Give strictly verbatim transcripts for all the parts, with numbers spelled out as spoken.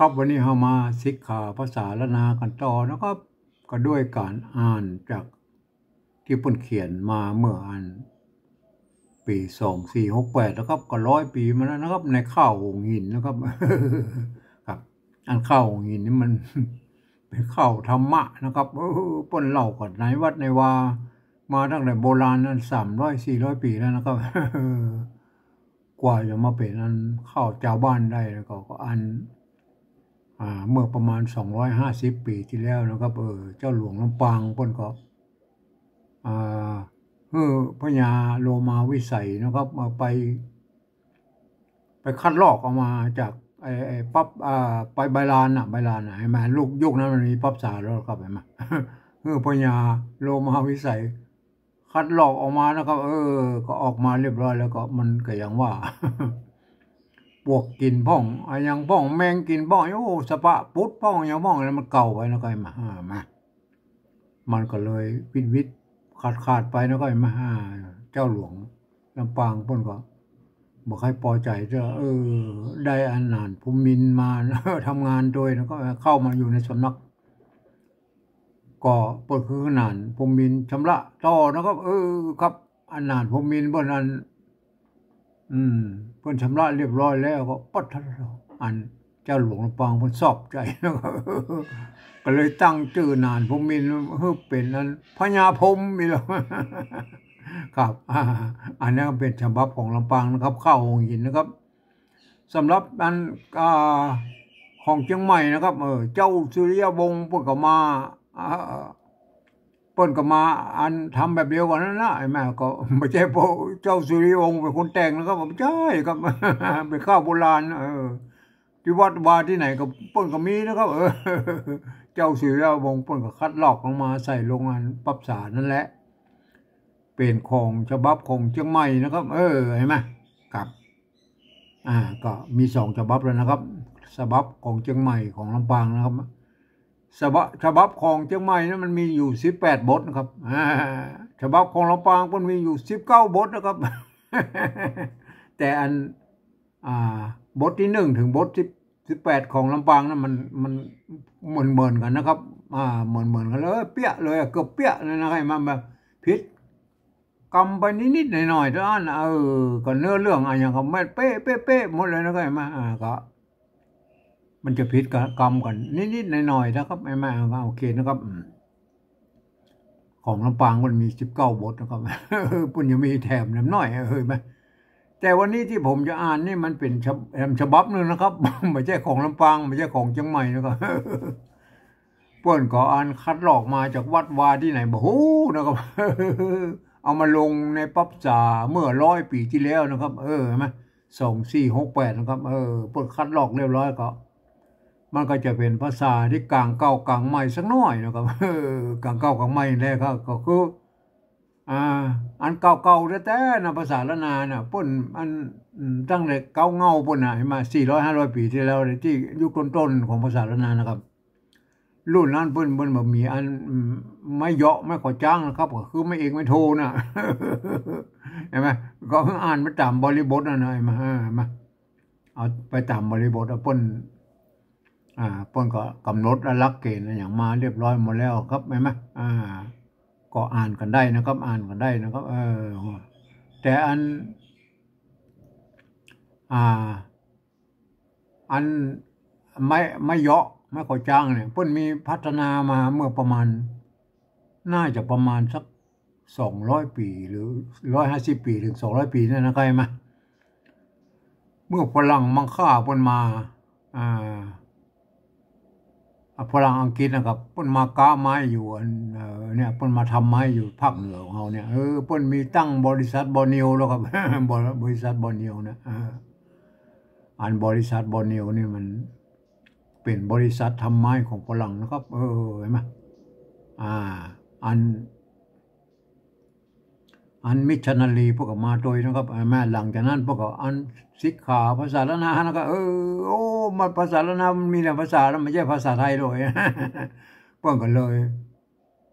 ครับ วันนี้เฮามาสิกขาภาษาล้านนากั๋นต่อนะครับ ก็ด้วยก๋านอ่านจากตี้เปิ้นเขียนมาเมื่ออัน ปี๋สองสี่หกแปดนะครับ ก็ร้อยปี๋มาแล้วนะครับ ในข้าวหงส์หินนะครับ ครับ อันข้าวหงส์หินนี่มัน เป๋นข้าวธรรมะนะครับ เออ เปิ้นเล่ากั๋นในวัดในวา มาตั้งแต่โบราณนั้น สามร้อยสี่ร้อยปี๋แล้วนะครับ กว่าจะมาเป๋นอันข้าวจาวบ้านได้แล้วก็ ก็อัน อ่า เมื่อประมาณสองร้อยห้าสิบปี๋ตี้แล้วนะครับ เออ เจ้าหลวงลำปางเปิ้นก็ อ่า หื้อพญาโลมาวิไสนะครับ มาไป ไปคัดลอกเอามาจากไอ้ ไอ้ปั๊บ อ่า ไปใบลานน่ะ ใบลานน่ะ หันก่อ ลูกยุคนั้นมันมีปั๊บสาแล้วครับ หันก่อ หื้อพญาโลมาวิไส คัดลอกออกมานะครับ เออ ก็ออกมาเรียบร้อยแล้วก็มันก็อย่างว่า ปวกกิ๋นพ่อง อะหยังพ่อง แมงกิ๋นพ่อง โอ้ สะปะปุดพ่อง อะหยังพ่อง แล้วมันเก่าไปนะ ก็หันก่อ อ่า มา มันก็เลยวิดๆขาดๆไปนะ ก็หันก่อ อ่า เจ้าหลวงลำปางเปิ้นก็บ่ใค่ปอใจ๋เตื้อ เออ ได้อันหนานพรหมมิณมา ทำงานโตยนะ ก็เข้ามาอยู่ในสำนัก ก็เปิ้นหื้อหนานพรหมมิณชำระต่อนะครับ เออ ครับ อันหนานพรหมมิณเปิ้นอัน อืม เปิ้นชำระเรียบร้อยแล้วก็ ปั๊ด อันเจ้าหลวงลำปางเปิ้นชอบใจ๋นะครับ ก็เลยตั้งจื้อหนานพรหมมิณหื้อเป๋นอันพญาพรหมอีกแล้ว ครับ อ่า อันนั้นเป๋นฉบับของลำปางนะครับ ข้าวหงส์หินนะครับ สำหรับอัน อ่า ของเจียงใหม่นะครับ เออ เจ้าสุริยวงศ์เปิ้นก็มา อ่า เปิ้นก็มาอันทำแบบเดียวกั๋นนั่นนะ หันก่อ บ่ใจ้พระเจ้าสุริยวงศ์เป๋นคนแต่งนะครับ บ่ใจ้ครับ เป๋นข้าวโบราณ เออ ตี้วัดวาตี้ไหนก็เปิ้นก็มีนะครับ เออ เจ้าสุริยวงศ์เปิ้นก็คัดลอกลงมาใส่ลงอันปั๊บสานั่นแหละ เป๋นของฉบับของเจียงใหม่นะครับ เออ หันก่อ ครับ อ่า ก็มีสองฉบับแล้วนะครับ ฉบับของเจียงใหม่ของลำปางนะครับ ฉบับ ฉบับของเจียงใหม่นั้นมันมีอยู่สิบแปดบทนะครับ อ่า ฉบับของลำปางเปิ้นมีอยู่สิบเก้าบทนะครับ แต่อัน อ่า บทตี้หนึ่งถึงบทสิบ สิบแปดของลำปางนั้นมัน มันเหมือนๆกั๋นนะครับ อ่า เหมือนๆกั๋นเลย เปี้ยเลยอะ เกือบเปี้ยเลยนะ หันก่อ มันแบบผิด กำไปนิดๆหน่อยๆเต้านั้นน่ะ เออ ก็เนื้อเรื่องอะหยังก็แม่นเป๊ะๆๆหมดเลยนะ หันก่อ อ่า ก็ มันจะผิดกำกั๋นนิดๆหน่อยๆนะครับ หันก่อ อ่า โอเคนะครับ อืม ของลำปางมันมีสิบเก้าบทนะครับ เปิ้นยังมีแถมแหนมน้อย เออ หันก่อ แต่วันนี้ตี้ผมจะอ่านนี่มันเป๋นฉบับ แถมฉบับหนึ่งนะครับ บ่ใจ้ของลำปาง บ่ใจ้ของเจียงใหม่นะครับ เปิ้นก็อันคัดลอกมาจากวัดวาตี้ไหนบ่ฮู้นะครับ เอามาลงในปั๊บสาเมื่อร้อยปี๋ตี้แล้วนะครับ เออ หันก่อ สองสี่หกแปดนะครับ เออ เปิ้นคัดลอกเรียบร้อยก็ มันก็จะเป๋นภาษาตี้ก๋างเก่าก๋างใหม่สักหน่อยนะครับ เออ ก๋างเก่าก๋างใหม่แท้ก็ ก็คือ อ่า อันเก่าๆแต๊ๆนะ ภาษาล้านนาน่ะ เปิ้นอัน อืม ตั้งแต่เก๊าเง้าเปิ้นน่ะ หันก่อ สี่ร้อยห้าร้อยปี๋ตี้แล้ว ตี้ยุคต้นๆของภาษาล้านนานะครับ รุ่นนั้นเปิ้น เปิ้นบ่มีอัน อืม ไม้เยาะ ไม้ข้อจ๊างนะครับ ก็คือไม้เอกไม้โทน่ะ หันก่อ ก็อ่านไปต๋ามบริบทนั่นน่ะ หันก่อ อ่า หันก่อ เอาไปต๋ามบริบท อ่ะ เปิ้น อ่า เปิ้นก็ก๋ำหนดหลักเกณฑ์อะหยังมาเรียบร้อยหมดแล้วครับ หันก่อ อ่า ก็อ่านกั๋นได้นะครับ อ่านกั๋นได้นะครับ เออ แต่อัน อ่า อันไม้ ไม้เยาะ ไม้ข้อจ๊างเนี่ย เปิ้นมีพัฒนามาเมื่อประมาณ น่าจะประมาณสักสองร้อยปี๋ หรือร้อยห้าสิบปี๋ ถึงสองร้อยปี๋นั่นนะ ใค่ไหม เมื่อฝรั่งมังค่าเปิ้นมา อ่า อ่ะ ฝรั่งอังกฤษนะครับ เปิ้นมาก๊าไม้อยู่อัน เอ่อ เนี่ย เปิ้นมาทำไม้อยู่ภาคเหนือของเฮาเนี่ย เออ เปิ้นมีตั้งบริษัทบอร์เนียวแล้วครับ บริ บริษัทบอร์เนียวเนี่ย เออ อันบริษัทบอร์เนียวนี่มันเป๋นบริษัททำไม้ของฝรั่งนะครับ เออ หันก่อ อ่า อัน อันมิชชันนารีเปิ้นก็มาโตยนะครับ อ่า มาหลังจากนั้นเปิ้นก็อันสิกขาภาษาล้านนานะครับ เออ โอ้ มันภาษาล้านนามันมีหลายภาษาแล้ว บ่ใจ้ภาษาไทยโดย เปิ้นก็เลย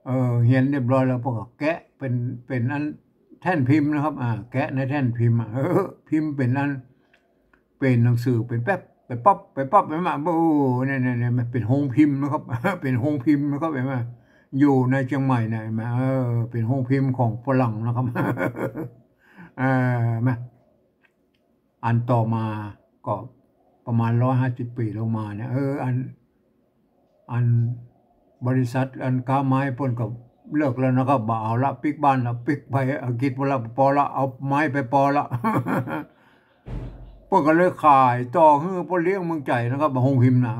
เออ เฮียนเรียบร้อยแล้วเปิ้นก็แกะเป๋น เป๋นอันแท่นพิมพ์นะครับ อ่า แกะในแท่นพิมพ์อะ เออ พิมพ์เป๋นอัน เป๋นหนังสือเป๋นแป๊บ ไปปั๊บ ไปปั๊บ หันก่อ โอ้ เนี่ย เนี่ย เนี่ย มันเป๋นโฮงพิมพ์นะครับ เป๋นโฮงพิมพ์นะครับ หันก่อ อยู่ในเจียงใหม่เนี่ย หันก่อ เออ เป๋นโฮงพิมพ์ของฝรั่งนะครับ เออ หันก่อ อันต่อมาก็ประมาณร้อยห้าสิบปี๋ลงมาเนี่ย เออ อัน อันบริษัทอันก๊าไม้เปิ้นก็เลิกแล้วนะครับ บ่เอาละ ปิ๊กบ้านละ ปิ๊กไปอังกฤษหมดละ ปอละ เอาไม้ไปปอละ เปิ้นก็เลยขายต่อหื้อป้อเลี้ยงเมืองใจ๋นะครับ โฮงพิมพ์น่ะ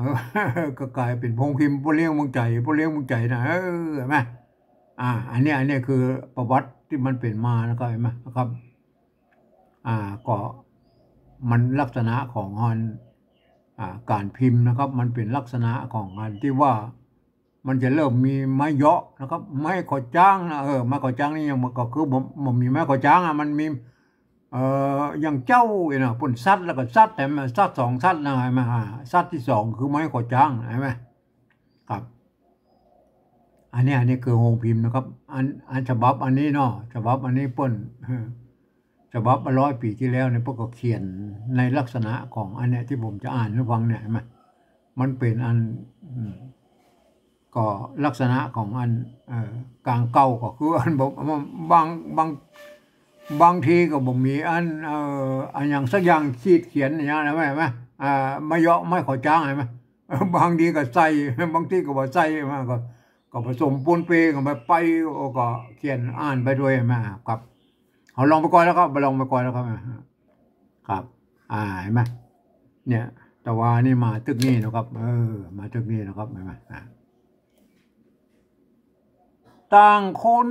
ก็ก๋ายเป๋นโฮงพิมพ์ป้อเลี้ยงเมืองใจ๋ ป้อเลี้ยงเมืองใจ๋น่ะ เออ หันก่อ อ่า อันนี้ อันนี้คือประวัติตี้มันเป๋นมานะครับ หันก่อ นะครับ อ่า ก็มันลักษณะของอัน อ่า ก๋านพิมพ์นะครับ มันเป๋นลักษณะของอันตี้ว่า มันจะเริ่มมีไม้เยาะนะครับ ไม้ข้อจ๊างนะ เออ ไม้ข้อจ๊างนี่ยัง มันก็คือบ่ บ่มีไม้ข้อจ๊างอะ มันมี เอ่อ อย่างเจ้าเอ๋ยนะ เปิ้นสัดแล้วก็สัด หันก่อ สัดสองสัดนะ หันก่อ อ่า สัดตี้สองคือไม้ข้อจ๊าง หันก่อ ครับ อันนี้ อันนี้คือโฮงพิมพ์นะครับ อัน อันฉบับอันนี้เนาะ ฉบับอันนี้เปิ้น เออ ฉบับร้อยปี๋ตี้แล้วเนี่ย เปิ้นก็เขียนในลักษณะของอันเนี้ยตี้ผมจะอ่านหื้อฟังเนี่ย หันก่อ มันเป๋นอัน อืม ก็ลักษณะของอัน เอ่อ ก๋างเก่าก็คืออันบ่ บาง บาง บางทีก็บ่มีอัน เอ่อ อันหยังสักอย่างขีดเขียนอย่างเงี้ยนะ หันก่อ อ่า ไม้เยาะ ไม้ข้อจ๊าง หันก่อ บางทีก็ใส่ บางทีก็บ่ใส่ หันก่อ ก็ ก็ผสมปนเปกันไป ไป ก็เขียนอ่านไปด้วย หันก่อ ครับ เฮาลองไปก่อนแล้วครับ ลองไปก่อนแล้วครับ ครับ อ่า หันก่อ เนี่ย ตะวานี่มาตึกนี้นะครับ เออ มาตึกนี้นะครับ หันก่อ อ่า ต่างคน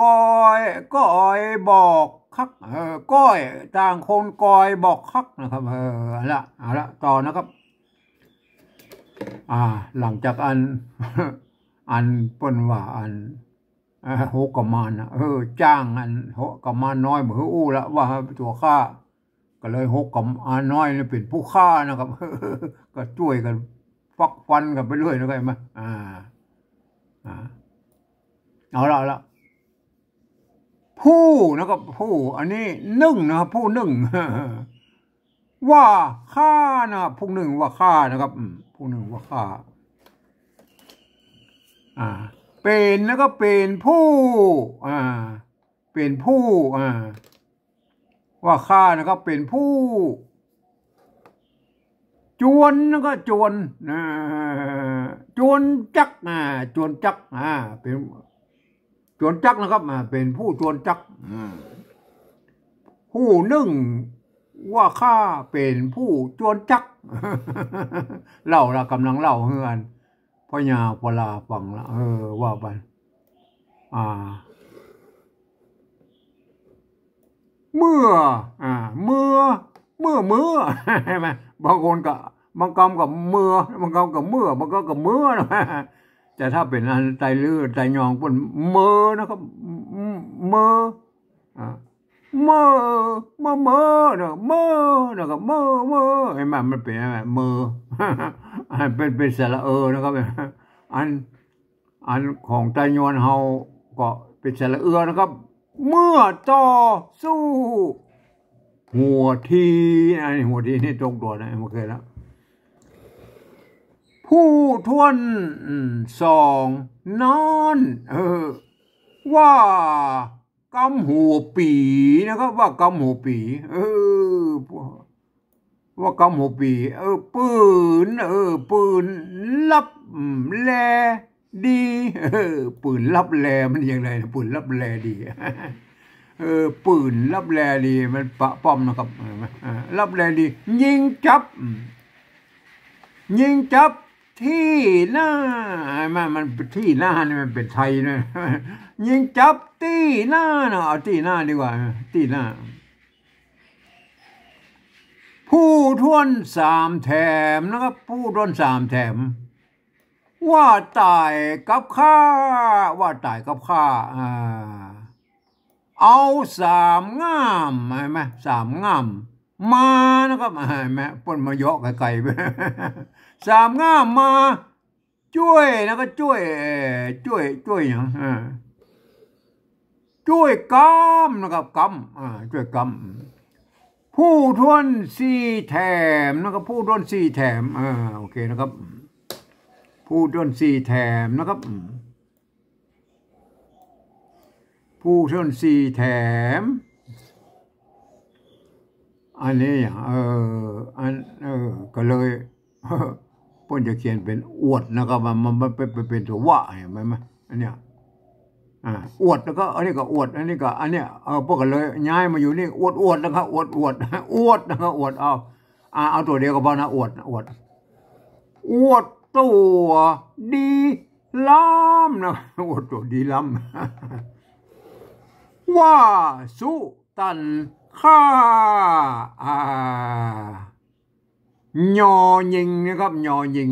กอย กอยบอกคัก เออ กอย ต่างคนกอยบอกคักนะครับ เออ เอาละ เอาละ ต่อนะครับ อ่า หลังจากอัน อันเปิ้นว่าอัน เอ่อ หกกำมานน่ะ เออ จ้างอันหกกำมานน้อย บ่หื้ออู้ละ ว่าตั๋วฆ่า ก็เลยหกกำมานน้อยนี่เป๋นผู้ฆ่านะครับ ก็จ้วยกั๋นฟักฟันกั๋นไปเรื่อยนะครับ หันก่อ อ่า อ่า เอาละ เอาละ ผู้นะครับ ผู้ อันนี้นึ่งนะครับ ผู้นึ่ง ว่าข้านะครับ ผู้นึ่งว่าข้านะครับ อืม ผู้นึ่งว่าข้า อ่า เป๋นนะครับ เป๋นผู้ อ่า เป๋นผู้ อ่า ว่าข้านะครับ เป๋นผู้ จวนนะครับ จวน อ่า จวนจัก อ่า จวนจัก อ่า เป๋น จวนจักนะครับ อ่า เป๋นผู้จวนจัก อืม ผู้นึ่งว่าข้าเป๋นผู้จวนจัก เล่าละ ก่ำลังเล่าหื้ออันพญาปลาฟังละ เออ ว่าไป อ่า เมื่อ อ่า เมื่อ เมื่อ เมื่อ หันก่อ บางคนก็ บางกำก็เมื่อ บางกำก็เมื่อ บางกำก็เมื่อ แต่ถ้าเป๋นอันไตลื้อ ไตยองเปิ้นเมอนะครับ เมอ อ่า เมอ เมอ เมอ นะ เมอ นะครับ เมอ เมอ หันก่อ มันเป๋นอะไร เมอ เป๋น เป๋นสระเออนะครับ อัน อันของไตยวนเฮาก็เป๋นสระเอือนะครับ เมื่อต่อสู้ หัวที อันนี้หัวทีนี่ตรงตั๋วนะ โอเคแล้ว ผู้ถ้วน อืม สอง นอน เออ ว่ากำหัวปี๋นะครับ ว่ากำหัวปี๋ เออ ว่ากำหัวปี๋ เออ ปืน เออ ปืนลับ อืม แลดี เออ ปืนลับแลมันอย่างไรนะ ปืนลับแลดี เออ ปืนลับแลดี มันปะป้อมนะครับ เห็นไหม อ่า ลับแลดี ยิงจับ อืม ยิงจับตี้หน้า หันก่อ มันตี้หน้านี่มันเป๋นไทยนะ ยิงจับตี้หน้านะ เอาตี้หน้าดีกว่า ตี้หน้า ผู้ถ้วนสามแถมนะครับ ผู้ถ้วนสามแถม ว่าต๋ายกับข้า ว่าต๋ายกับข้า อ่า เอาสามง่าม หันก่อ สามง่าม มานะครับ หันก่อ เปิ้นมาเยาะไก๋ๆ สามง่ามมา จ้วยนะครับ จ้วย เอ่อ จ้วย จ้วยหยัง อ่า จ้วยกำนะครับ กำ อ่า จ้วยกำ ผู้ ผู้ถ้วนสี่แถมนะครับ ผู้ถ้วนสี่แถม อ่า โอเคนะครับ ผู้ถ้วนสี่แถมนะครับ ผู้ถ้วนสี่แถม อันนี้ เออ อัน เออ ก็เลย เปิ้นจะเขียนเป๋นอวดนะครับ มัน มัน มันเป๋น เป๋นตั๋ววะ หันก่อไหม อันเนี้ย อ่า อวด แล้วก็ อันนี้ก็อวด อันนี้ก็ อันเนี้ย เออ เปิ้นก็เลยย้ายมาอยู่นี่ อวด อวด นะครับ อวด อวด อวด นะครับ อวด เอา อ่า เอาตั๋วเดียวก็พอนะ อวด อวด อวดตั๋วดีล้ำนะ อวดตั๋วดีล้ำ ว่าสุตันค่า อ่า ยอยิงนะครับ ยอยิง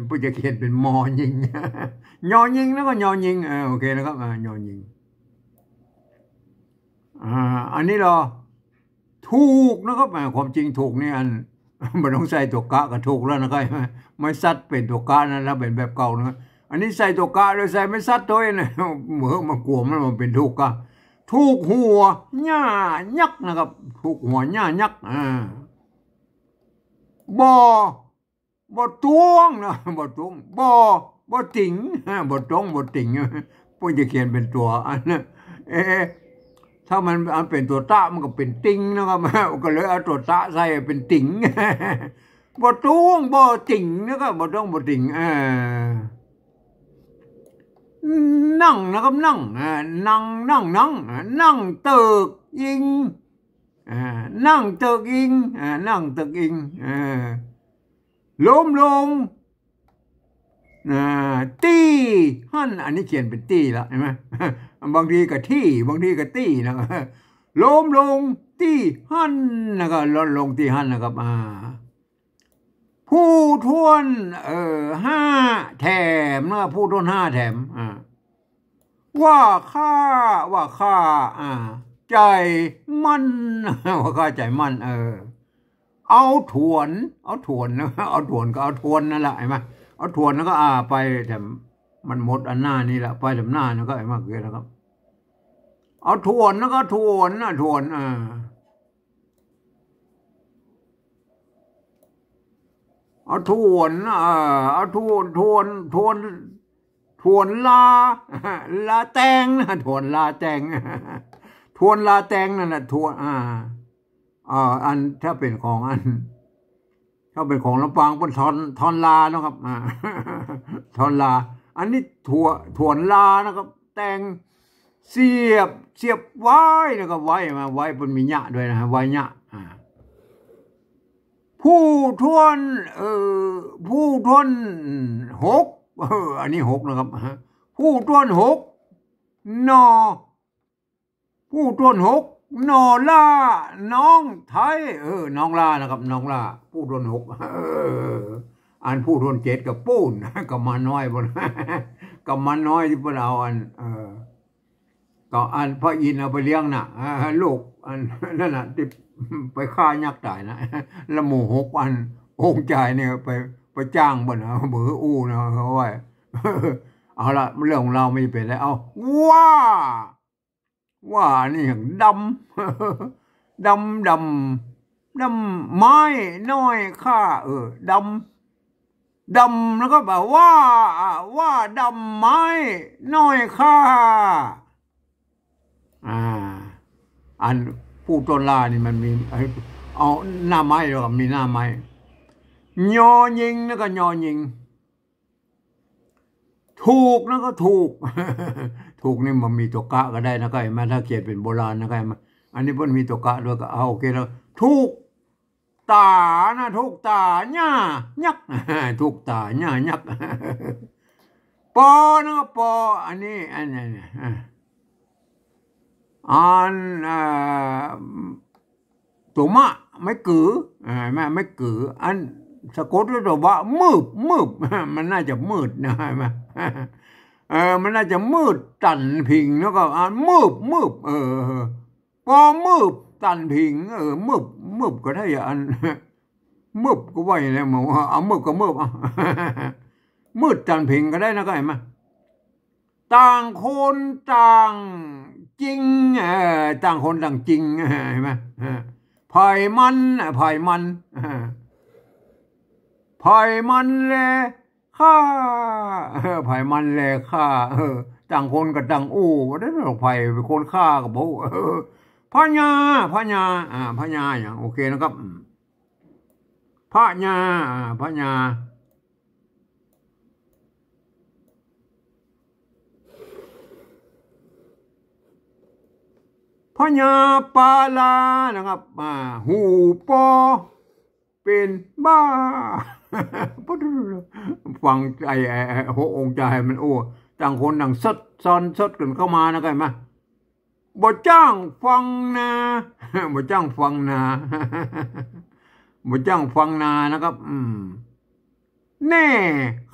เปิ้นจะเขียนเป๋นมอยิง ยอยิง แล้วก็ยอยิง เออ โอเคนะครับ อ่า ยอยิง อ่า อันนี้เหรอ ถูกนะครับ อ่า ความจริงถูกนี่อัน บ่ต้องใส่ตั๋วกะก็ถูกแล้วนะครับ ไม้สัดเป๋นตั๋วกะนะ ถ้าเป๋นแบบเก่านะ อันนี้ใส่ตั๋วกะโดยใส่ไม้สัดโตยนะ เหมือนมันกลัวมัน มันเป๋นถูกกะ ถูกหัวหญ้ายักษ์นะครับ ถูกหัวหญ้ายักษ์ อ่า บ่ บ่ตวงนะ บ่ตวง บ่ บ่ติ๋ง บ่ตวง บ่ติ๋ง เปิ้นจะเขียนเป๋นตั๋วอันนั้น เอ๊ะ ถ้ามัน อันเป๋นตั๋วตะ มันก็เป๋นติงนะครับ ก็เลยเอาตั๋วตะใส่เป๋นติ๋ง บ่ตวง บ่ติ๋งนะครับ บ่ตวง บ่ติ๋ง เออ นั่งนะครับ นั่ง อ่า นั่ง นั่ง นั่ง อ่า นั่งเติกอิง อ่า นั่งเติกอิง อ่า นั่งเติกอิง เออ โลมลง อ่า ตี้หั้น อันนี้เขียนเป๋นตี้ละ หันก่อไหม บางทีก็ตี้ บางทีก็ตี้นะ โลมลงตี้หั้น แล้วก็ลดลงตี้หั้นนะครับ อ่า ผู้ถ้วน เอ่อ ห้าแถมนะครับ ผู้ถ้วนห้าแถม อ่า ว่าข้า ว่าข้า อ่า ใจ๋มั่น ว่าข้าใจ๋มั่น เออ เอาถ้วน เอาถ้วนนะ เอาถ้วนก็เอาถ้วนนั่นแหละ หันก่อไหม เอาถ้วนแล้วก็ อ่า ไปแถม มันหมดอันหน้านี่แหละ ไปแถมหน้านั่นก็ หันก่อไหม คือนะครับ เอาถ้วนแล้วก็ถ้วนนะ ถ้วน อ่า เอาถ้วน เอ่อ เอาถ้วน ถ้วน ถ้วน ถ้วนลา ลาแตงนะ ถ้วนลาแตง ถ้วนลาแตงนั่นแหละ ถ้วน อ่า เอ่อ อัน ถ้าเป๋นของอัน ถ้าเป๋นของลำปางเปิ้นทอน ทอนลานะครับ อ่า ทอนลา อันนี้ถ้วน ถ้วนลานะครับ แตง เสียบ เสียบไว้นะครับ ไว้มา ไว้เปิ้นมีเยียะด้วยนะ ไว้เยียะ อ่า ผู้ถ้วน เอ่อ ผู้ถ้วนหก เออ อันนี้หกนะครับ ฮะ ผู้ถ้วนหก นอ ผู้ถ้วนหก นอล่า น้องไท้ เออ น้องล่านะครับ น้องล่า ผู้ถ้วนหก เออ อันผู้ถ้วนเจ็ดก็ปู๊น ก็มาน้อยปู๊น ก็มาน้อยตี้เปิ้นเอาอัน เออ ก็อันพระอินทร์เอาไปเลี้ยงน่ะ อ่า ลูกอันนั้นน่ะ ตี้ไปฆ่ายักษ์ต๋ายนะ แล้วหมู่หกอัน องค์จายเนี่ยไป ไปจ้างเปิ้นนะ บ่หื้ออู้นะ เอาไว้ เอาละ เรื่องของเฮามันจะเป๋นอะไร เอา ว่า ว่านี่อย่างดำ ดำ ดำ ดำไม้น้อยข้า เออ ดำ ดำ แล้วก็แบบว่า ว่าดำไม้น้อยข้า อ่า อันผู้ถ้วนลานี่มันมี เอาหน้าไม้แล้วก็มีหน้าไม้ ยอยิง แล้วก็ยอยิง ถูก แล้วก็ถูก ถูกนี่มันมีตั๋วกะก็ได้นะ หันก่อไหม ถ้าเขียนเป๋นโบราณนะ หันก่อไหม อันนี้เปิ้นมีตั๋วกะด้วยก็ เอา โอเคแล้ว ถูกต๋านะ ถูกต๋าหญ้ายักษ์ ถูกต๋าหญ้ายักษ์ ปอ นะ ปอ อันนี้ อันนี้ อ่า อัน อ่า ตั๋วมะ ไม้กือ อ่า ไม้ ไม้กือ อันสะกดด้วยตั๋ววะ มืบ มืบ มันน่าจะมืดนะ หันก่อไหม เออ มันน่าจะมืดตันผิง แล้วก็ อ่า มืบ มืบ เออ ปอมืบตันผิง เออ มืบ มืบก็ได้ อัน มืบก็ว่าอย่างนั้น มาว่า เอามืบก็มืบ เอา มืดตันผิงก็ได้นะ หันก่อไหม ต่างคนต่างจริง เออ ต่างคนต่างจริง เออ หันก่อไหม เออ ไผมัน อ่ะ ไผมัน ไผมันแลข้า เออ ไผมันแลข้า เออ ต่างคนก็ต่างอู้ บ่ได้ดอก ไผเป๋นคนฆ่าก็บ่ฮู้ เออ พญา พญา อ่า พญาหยัง โอเคนะครับ อืม พญา อ่า พญา พญาปาลานะครับ อ่า ฮู้ปอ เป๋นบ้า ฟังไอ้ ไอ้ ไอ้หัวอกจายมัน โอ้ ต่างคนต่างซด ซ้อนซดกั๋นเข้ามานะ เข้าใจ๋ไหม บ่จ้างฟังนา บ่จ้างฟังนา บ่จ้างฟังนานะครับ อืม แน่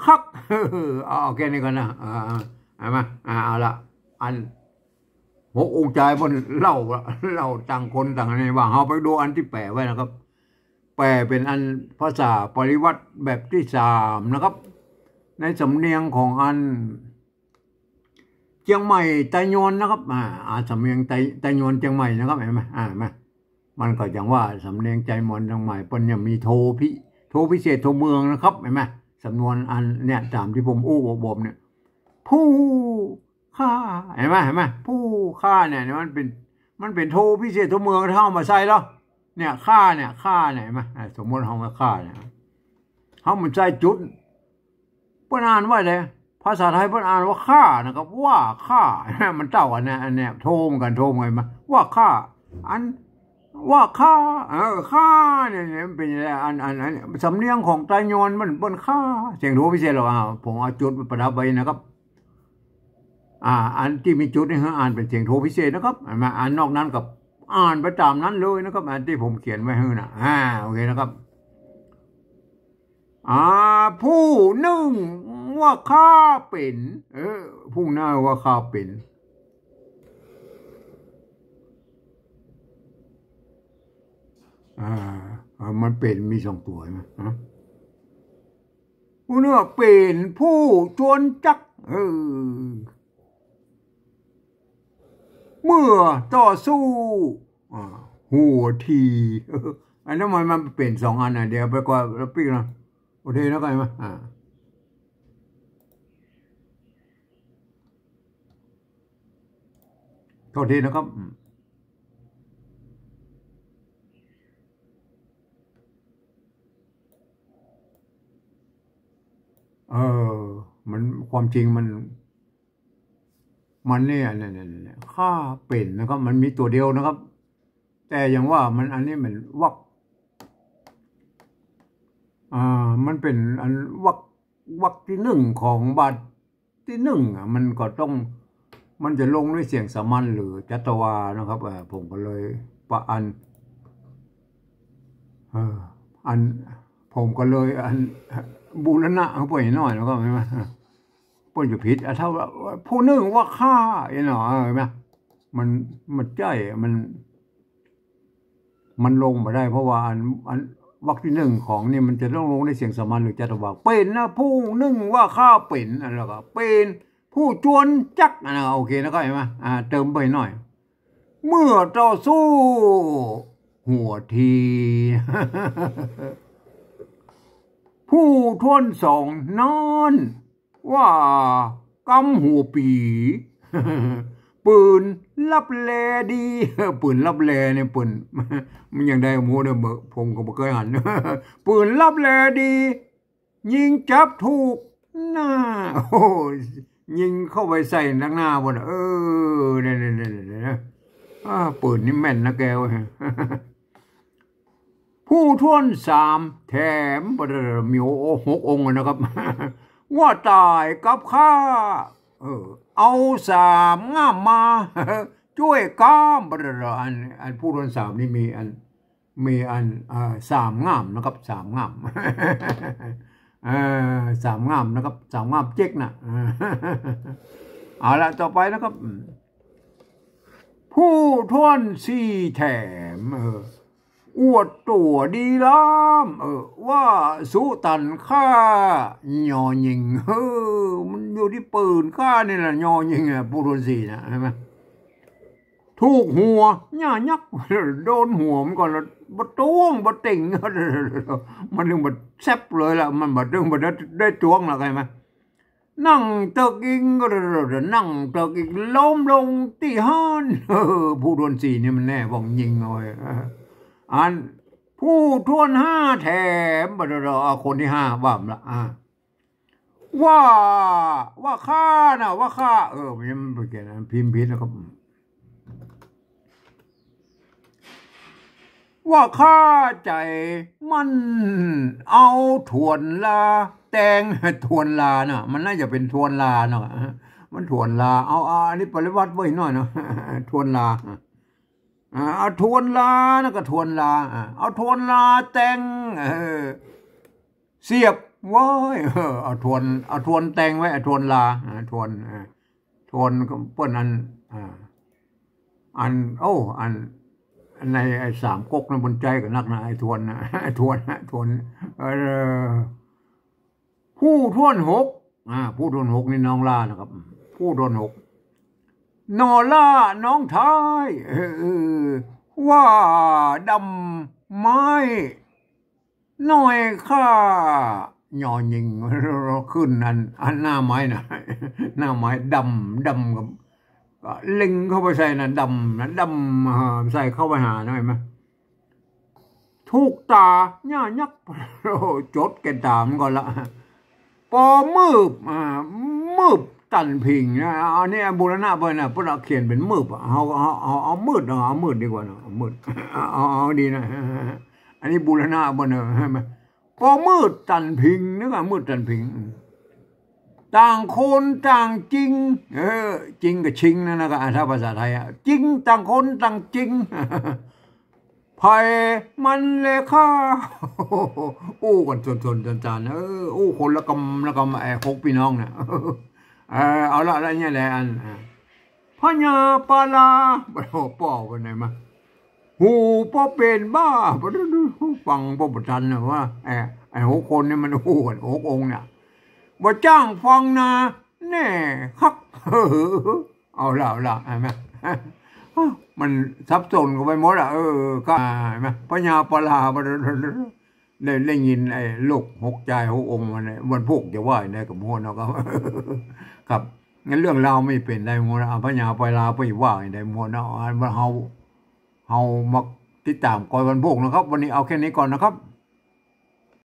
คัก เอา เอาแค่นี้ก่อนนะ อ่า อ่า เอามา อ่า เอาละ อัน หัวอกจายเปิ้นเล่าละ เล่าต่างคนต่างอันนี้ ว่าเฮาไปดูอันตี้แป๋ไว้นะครับ แป๋เป๋นอันภาษาปริวรรตแบบตี้สามนะครับ ในสำเนียงของอัน เจียงใหม่ไตยวนนะครับ อ่า อ่า สำเนียงไต ไตยวนเจียงใหม่นะครับ หันก่อ หันก่อ มันก็อย่างว่าสำเนียงไตยวนเจียงใหม่ เปิ้นยังมีโทพิ โทพิเศษโทเมืองนะครับ หันก่อ สำนวนอันเนี่ย ต๋ามตี้ผมอู้อบรมเนี่ย ผู้ฆ่า หันก่อ หันก่อ ผู้ฆ่าเนี่ย มันเป๋น มันเป๋นโทพิเศษโทเมือง ถ้าเอามาใจ๊แล้ว เนี่ย ฆ่าเนี่ย ฆ่าเนี่ย หันก่อ อ่า สมมุติเฮาว่าฆ่าเนี่ย เฮาบ่ใจ๊จุด เปิ้นอ่านว่าใด ภาษาไตยเปิ้นอ่านว่าฆ่านะครับ ว่าฆ่า มันเต้าอันเนี้ย อันเนี้ย โทเหมือนกั๋น โทเหมือนกั๋นมา ว่าฆ่า อัน ว่าฆ่า เออ ฆ่าเนี่ย เนี่ย มันเป๋นอย่างไร อัน อัน อัน สำเนียงของไตยวนมัน เปิ้นฆ่า เสียงโทพิเศษหรอก อ่า ผมเอาจุดมาประดับไว้นะครับ อ่า อันตี้มีจุดนี่คืออ่านเป๋นเสียงโทพิเศษนะครับ หันก่อ อันนอกนั้นก็อ่านไปต๋ามนั้นเลยนะครับ อันตี้ผมเขียนไว้หื้อน่ะ อ่า โอเคนะครับ อ่า ผู้นึ่งว่าข้าเป๋น เออ ผู้นึ่งว่าข้าเป๋น อ่า อ่า มันเป๋นมีสองตั๋วหันก่อ ฮะ ผู้นึ่งเป๋นผู้จวนจัก เออ เมื่อต่อสู้ อ่า หัวที อันนั้นมัน มันเป๋นสองอันน่ะ เดี๋ยวไปก่อน แล้วปิ๊กนะ โอเคนะ เข้าใจ๋ไหม อ่า โทษทีนะครับ อืม เออ มัน ความจริงมัน มันเนี่ย เนี่ย เนี่ย เนี่ย ข้าเป๋นนะครับ มันมีตั๋วเดียวนะครับ แต่อย่างว่ามัน อันนี้มันวรรค อ่า มันเป๋นอันวรรค วรรคตี้นึ่งของบาทตี้นึ่งอ่ะ มันก็ต้อง มันจะลงด้วยเสียงสามัญหรือจัตวานะครับ เอ่อ ผมก็เลยปะอัน เออ อัน ผมก็เลยอัน บูรณะเข้าไปหน่อยแล้วก็ ใจ๋ไหม เปิ้นจะผิด อ่ะ ถ้าว่า ผู้นึ่งว่าข้า เอ้ยเนาะ เออ หันก่อ มัน มันใจ้ มัน มันลงบ่ได้ เพราะว่าอัน อันวรรคตี้นึ่งของนี่มันจะต้องลงในเสียงสามัญหรือจัตวา เป๋นนะ ผู้นึ่งว่าข้าเป๋น อันแล้วก็เป๋นผู้จวนจัก อันนั้นโอเคนะครับ หันก่อ อ่า เติมไปหน่อย เมื่อต่อสู้หัวที ผู้ถ้วนสองนั้น ว่ากำหัวปี ปืนลับแลดี ปืนลับแลเนี่ย ปืน มันยังได้หมู่เด้อ บ่ ผมก็บ่เกยหัน ปืนลับแลดี ยิงจับถูกหน้า โอ้ ยิงเข้าไปใส่ตังหน้าพุ้นน่ะ เออ เนี่ย เนี่ย เนี่ย เนี่ย อ่า ปืนนี่แม่นนะแกเว้ย ผู้ถ้วนสามแถม มี โอ้ หกองค์นะครับ ว่าต๋ายกับข้า เออ เอาสามง่ามมา จ้วยก้าม อัน อันผู้ถ้วนสามนี่มีอัน มีอัน เอ่อ สามง่ามนะครับ สามง่าม เอ่อ สามง่ามนะครับ สามง่ามเจ๊กน่ะ เอาละ ต่อไปนะครับ อืม ผู้ถ้วนสี่แถม เออ อวดตั๋วดีล้ำ เออ ว่าสุตันข้าญอญิง เออ มันอยู่ตี้ปืนข้านี่แหละ ญอญิงอ่ะ ผู้ถ้วนสี่น่ะ หันก่อ ถูกหัวหญ้ายักษ์ โดนหัวมันก่อนแล้ว บ่ตวงบ่เต็ง มันเรื่องบ่แซ่บเลยละ มันบ่เรื่องบ่ได้ ได้ตวงละ ใช่ไหม นั่งเติกอิงก็ นั่งเติกอิงล้มลงตี้หั้น เออ ผู้ถ้วนสี่นี่มันแน่ บ่องยิงเอาไว้ เออ อันผู้ถ้วนห้าแถม บ่ได้ เอาคนตี้ห้าว่ามาละ อ่า ว่า ว่าข้านะ ว่าข้า เออ มัน มันเขียน พิมพ์ผิดนะครับ ว่าข้าใจ๋มั่นเอาถ้วนลา แต่งถ้วนลาเนาะ มันน่าจะเป๋นถ้วนลาเนาะ มันถ้วนลา เอา เอา อันนี้ปริวรรตไว้หน่อยเนาะ ถ้วนลา อ่า เอาถ้วนลานะ ก็ถ้วนลา อ่า เอาถ้วนลาแต่ง เออ เสียบไว้ เออ เอาถ้วน เอาถ้วนแต่งไว้ เอาถ้วนลา อ่า ถ้วน อ่า ถ้วนก็เปิ้นอัน อ่า อัน โอ้ อัน อันในไอ้สามก๊กนะ บุญใจกับนักนะ ไอ้ถ้วนนะ ไอ้ถ้วนนะ ถ้วน เออ ผู้ถ้วนหก อ่า ผู้ถ้วนหกนี่น้องลานะครับ ผู้ถ้วนหก นอล่าน้องท้าย เออ เออ ว่าดำไม้ น้อยข้า ยอยิง ขึ้นอัน อันหน้าไม้นะ หน้าไม้ดำ ดำกับ ก็เล็งเข้าไปใส่นะ ดำนะ ดำ อ่า ใส่เข้าไปหานะ หันก่อ ถูกต๋าหญ้ายักษ์ โอ้ จดแก่นต๋ามันก่อนละ ปอมืบ อ่า มืบตันผิงนะ อันนี้บูรณะไปนะ เปิ้นเอาเขียนเป๋นมืบอะ เอา เอา เอา เอามืด เอา เอามืดดีกว่าเนาะ เอามืด เอา เอา เอาดีนะ อันนี้บูรณะไปเนาะ หันก่อ ปอมืดตันผิง นึกว่ามืดตันผิง ต่างคนต่างจิง เออ จิงกับชิงนั่นนะ ก็ถ้าภาษาไทยอะ จิง ต่างคนต่างจิง ไผมันแลข้า อู้กั๋นสนๆ จานๆ เออ อู้คนละกำละกำ ไอ้หกปี้น้องเนี่ย เออ เอาละ ละเนี่ยแหละ อัน อ่ะ พญาปาลา โอ้โห ป้อไปไหนมา หูป้อเป๋นบ้า ฟังป้อบ่ตันนะว่า ไอ้ ไอ้หกคนนี่มันอู้กั๋น หกองค์เนี่ย บ่จ้างฟังนา แน่คัก เอาละ เอาละ หันก่อ มันสับสนกั๋นไปหมดอะ เออ ก็ หันก่อ พญาปาลา ได้ ได้ยินไอ้ลูกหกจายหกองค์มันเนี่ย วันพูกจะว่าอย่างใดกับหมู่เฮาเนาะครับ ครับ งั้นเรื่องราวมันเป๋นได้หมดนะ เอาพญาปาลาไปว่าอย่างใดหมดเนาะ อันว่าเฮา เฮามาติดต๋ามก่อนวันพูกนะครับ วันนี้เอาแค่นี้ก่อนนะครับ